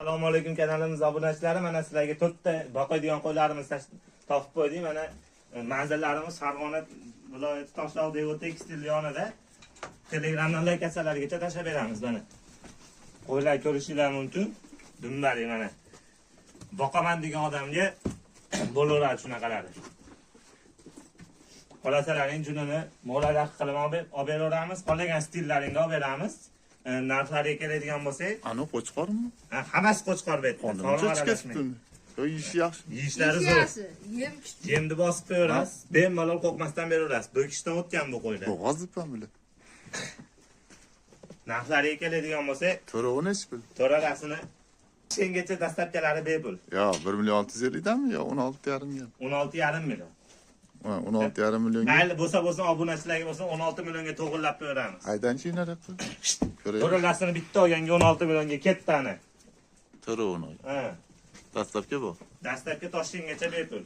Assalomu alaykum kanalimiz obunachilari. Mana sizlarga to'rtta boqadigan qo'ylarimizni topib qo'ydik. Mana manzillarimiz Farg'ona viloyati Toshloq Devo Tekstil yonida. Telegramdan lokatsiyalargacha tashlab beramiz mana. Qo'ylar ko'rishinglar mumkin. Dumbali mana. Boqaman degan odamga bo'laveradi shunaqalari. Xolasalaring junini mo'lala qilib olib beraveramiz. Qolgan stillaringni olib beramiz. Narxlariga keladigan bo'lsak, Ana qo'chqormi? Ha, hammasi qo'chqor bu yerda. Qonuncha chiqyapti. Yo, ishi yaxshi. Yeyishlari zo'r. Yem kuchli. Yemni bosib qo'yaverasiz, bemalol qo'rqmasdan beraverasiz. Bo'kishdan o'tgan bu qo'ylar. Bo'g'oz deb bular. Narxlariga keladigan bo'lsak, To'rovi nechi pul? to'ralasini sengacha dastlabkalari bepul. Yo, 1 million 650 dami yo 16,5 ga? 16,5 million. Ha, 16,5 millionga. Mayli bo'lsa bo'lsin, obunachilarga bo'lsin 16 millionga to'g'irlab qo'yaveramiz. Haydanchi nariqqa? Ko'raylik. To'ralasini bitta olganga 16 millionga ketdi ana. To'rovini olgan. Ha. Dastlabki bu. Dastlabki Toshkentgacha bepul.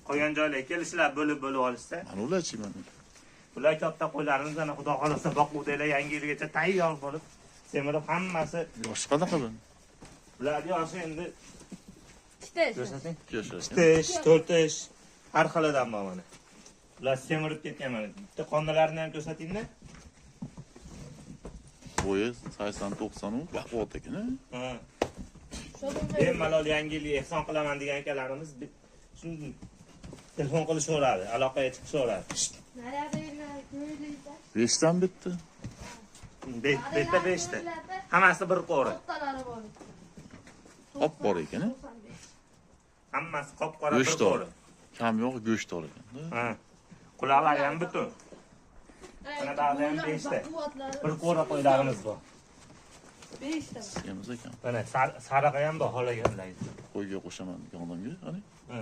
Qolgan joylarga kelishlar bo'lib-bo'lib olishsa. Mana ularchi mana. Bular katta qo'ylarimiz ana xudo xolasa boquvdagilar yangi yilgacha tayyor bo'lib, semirib hammasi. Yoshi qanaqa bu? Bularning yoshi endi Ikkita esa. ko'rsating. Yoshi. Tish, to'rt tish, har xilidan bor mana. Bular semirib ketgan mana. Bitta qonalarini ham ko'rsatingda. Bo'yi 80-90 u baquvvat ekan. Ha. Bemalol yangi yilga ehson qilaman degan akalarimiz shuni telefon qilishaveradi, aloqaga chiqishaveradi. Naryoqda 5 tan bitdi. Bitta 5 ta. Hammasi bir qo'ri. To'rttalari bor. Qop qora ekan. Hammasi qop-qora bir Go'sht qo'ri. Kam yo'q go'sht bor ekan. Ha. Quloqlari ham butun. Mana ba'zi ham 5 ta. Bir qo'ra qo'ylarimiz bor. 5 ta. Yemiz ekan. Mana sarig'i ham bor xohlaganlar. Qo'yga qo'shaman degan odamga, qani? Ha.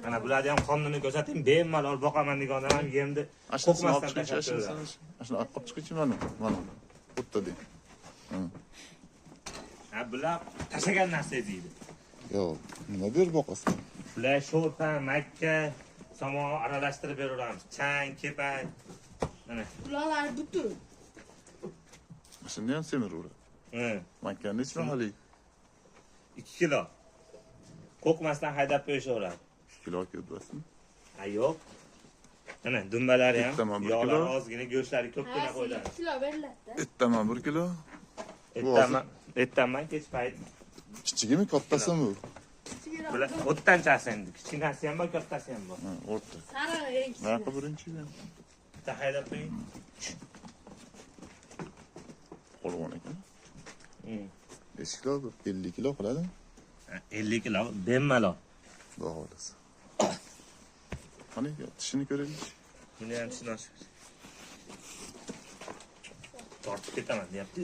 Mana bularni ham qonini ko'rsating, bemalol boqaman degan odam ham yemni Ashuni olib qo'rqmasdan chiqingchi, tashlab qo'yadi. ashuni olib chiqingchi mana, mana. O'tda deng. Ha, bular tashlagan narsa deydi. Yo'q, nima berib boqasiz? Bular sho'rpa, makka, somon aralashtirib beraveramiz. Chang, kepak. Mana. Quloqlari butun. Shunda ham semiraveradi. Ha. Makkani nechi hali? 2 kilo. Qo'rqmasdan haydab qo'yishaveradi. 2 kilo ko'p emasmi? Ha, yo'q. Mana dumbalari ham, Bittaman bir yog'lari kilo. ozgina, go'shtlari ko'pgina qo'yiladi. 2 kilo beriladi. Ertaman 1 kilo. Ertaman kech payt. Kichigimi, kattasimi bu? Bular o'ttanchasi endi. Kichkinasi ham bor, kattasi ham bor. Ha, o'rta. Sarig'i eng kichkina. Narxi birinchi. Bitta haydab qo'ying. Polvon ekan. 5 kilo, 50 kilo qiladi. 50 kilo bemalol. Xudo xohlasa. Qani, tishini ko'raylik. Buni ham tishini ochib. Tortib ketaman deyapti.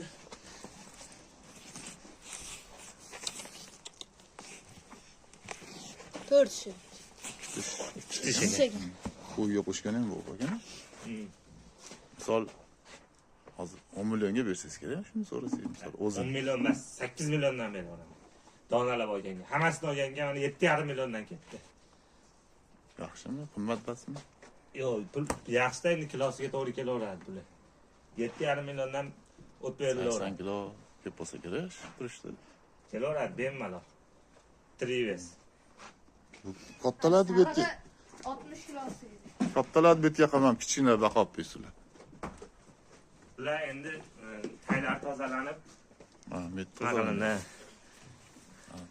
To'rt tishi. Ikki tish ekan. Qo'yga qo'shgan ham bu ekan. Misol hozir 10 millionga bersangiz kerak, shuni so'rasangiz, misol o'zi. 10 million emas, 8 milliondan beraman. Donalab olganga. Hammasini olganga mana 7,5 milliondan ketdi. Yaxshimi? Qimmat emasmi? Yo'q, pul yaxshida endi kilosiga to'g'ri kelaveradi puli. 7,5 milliondan o't berilaveradi. 80 kilo ko'p bo'lsa kerak, shu turishda. Kelaveradi bemalol. Trives. Kattalar deb aytdi. 60 kilosi edi. Kattalar deb aytgan kichkina baqob besular. Bular endi taylar tozalanib, Ha, met tozalanadi.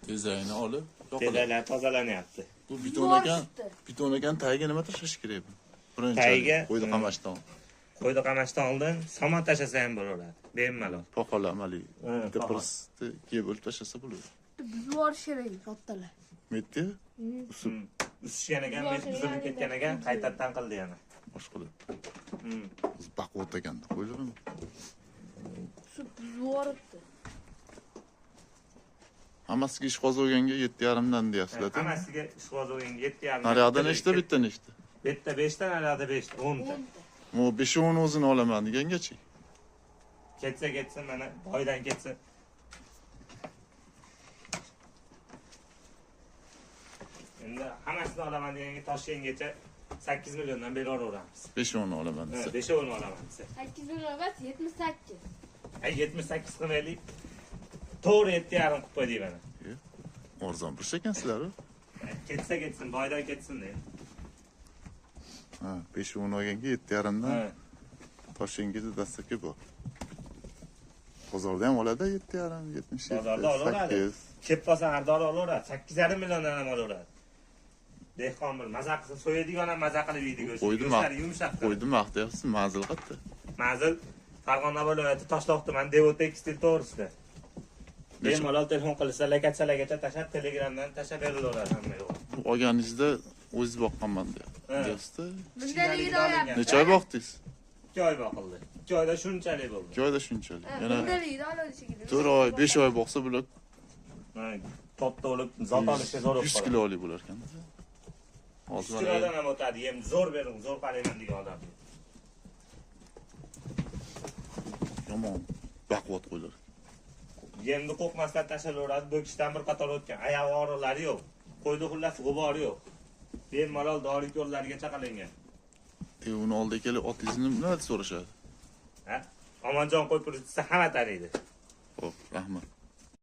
Tezagini olib, yoqiladi. Tezaklar tozalanyapti. Bu biton ekan, biton ekan tagiga nima tashlash kerak bu? Birinchi Tagiga qo'yni qamashdan. Qo'yni qamashdan oldin somon tashlasa ham bo'laveradi. Bemalol. Poxol amaliy. Bitta pirsni ikkiga bo'lib tashlasa bo'ladi. Buzib yuborish kerak kattalar. Metdi? Usib. Usishgan ekan, met buzilib ketgan ekan, qaytadan qildi yana. Boshqalar. O'zi baquvvat ekanda, qo'ylarmi? Usib buzib yuboribdi. Hammasiga ishqoz olganga 7,5 dan deyapsizlar. Hammasiga ishqoz olganga 7,5. Naryoqda nechta, bitta nechta? Bitta 5 ta, naryoqda 5 ta, 10 ta. Mo 5-10 o'zini olaman degangachi. Ketsa ketsin, mana boydan ketsin. Endi hammasini olaman deganga Toshkentgacha 8 milliondan beraveramiz. 5-10 olaman desa. 5-10 olaman desa. 8 million emas, 78. Ay 78 qilmaylik. To'g'ri 7,5 qilib qo'ydik mana. Arzon bir ekansizlar. Ketsa ketsin, boydan ketsin deydi. Ha, 5 o'n olganga 7,5 dan Toshkentgacha dastlabki bor. Bozorda ham oladi 7,5, 77, Bozorda olaveradi. 8. Kelib qolsa har doim olaveradi. 8,5 milliondan ham olaveradi. Dehqon bir maza qilsa, so'yadigan ham maza qilib yeydi go'sht. Qo'ydi Go'shtlari yumshoq. Qo'ydi maqtayapsiz, manzil qayerda? Manzil Farg'ona viloyati Toshloq tumani Devo tekstil to'g'risida. Bemalol telefon qilsa, lokatsiyalargacha tashlab, Telegramdan tashlab berilaveradi hamma yo'q. Olganingizda o'zingiz boqqanman deyapsiz-da. Bundaligini olyapti. Necha oy boqdingiz? 2 oy boqildi. 2 oyda shunchalik bo'ldi. 2 oyda shunchalik. Yana Bundaligini oladi shekilli. 4 oy, 5 oy boqsa bular Katta bo'lib zot olishga zo'r bo'lib 100 qoladi. kilolik bo'lar ekan. Hozir 100 mana kilodan ham o'tadi. Yem zo'r bering, zo'r qarayman degan odam. Yomon baquvvat qo'ylar. Yemni qo'rqmasdan tashlaveradi, bo'kishdan bir qator o'tgan. Oyoq og'riqlari yo'q. Qo'yni xullas g'ubori yo'q. Bemalol dori ko'rlargacha qilingan. Uni oldiga kelib otingizni nima deb so'rashadi? Ha? Omonjon qo'y desa hamma taniydi. Xo'p, rahmat.